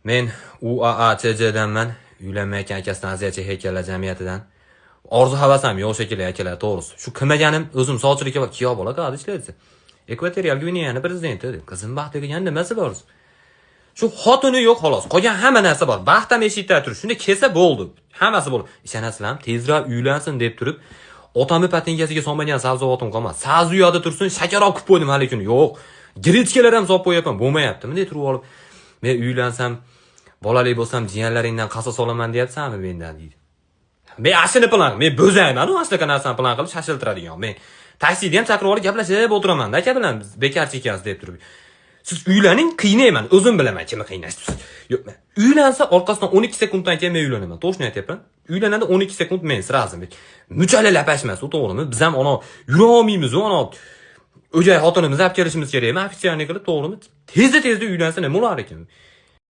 Men UAACJdanman, uylanmayotgan akasidan aziyat chekayotganlar jamiyatidan. Orzu havasim yo'q shekilli, akalar, to'g'risi. Shu qilmaganim o'zim sovchilikka bor, kuyov bola qiladi ishlaydi. Ekvatorial Gvineyani prezidenti deb. Qizim baxtli degan nimasi bor? Shu xotini yo'q, xolos. Qolgan hamma narsa bor. Baxt ham eshikda turib, shunda kelsa bo'ldi. Hammasi bo'ldi. Ishonasizlarmi? Tezroq uylansin deb turib, otamni patinkasiga solmagan sabzavotim qolmadi. Sabzi u yoqda tursin, shakar olib qilib qo'ydim hali kuni. Yo'q. Гречка lar ham solib qo'yapman, bo'lmayapti. Bunday turib olib, men uylansam, bolali bo'lsam, jiyanlaringdan qasos olaman deyapsanmi mendan deydi. Men ashuni plan, men bo'zayman, u shunaqa narsani plan qilib shashiltiradigan. Men taksida ham chaqirib olib gaplashib o'tiraman aka bilan, biz bekarchi ekansiz deb turib. Siz uylaning, qiynayman, o'zim bilaman kimni qiynashni. Yo'q, uylansa orqasidan 12 sekunddan keyin men uylanaman. To'g'risini aytyapman. Uylanadi 12 sekund men сразу. Muchali lapashmas, u to'g'rimi? Biz ham ana yura olmaymiz, u ana o'gay xotinimizni olib kelishimiz kerakmi? Официальный qilib, to'g'rimi? Tezda tezda uylansa nima bo'lar ekan?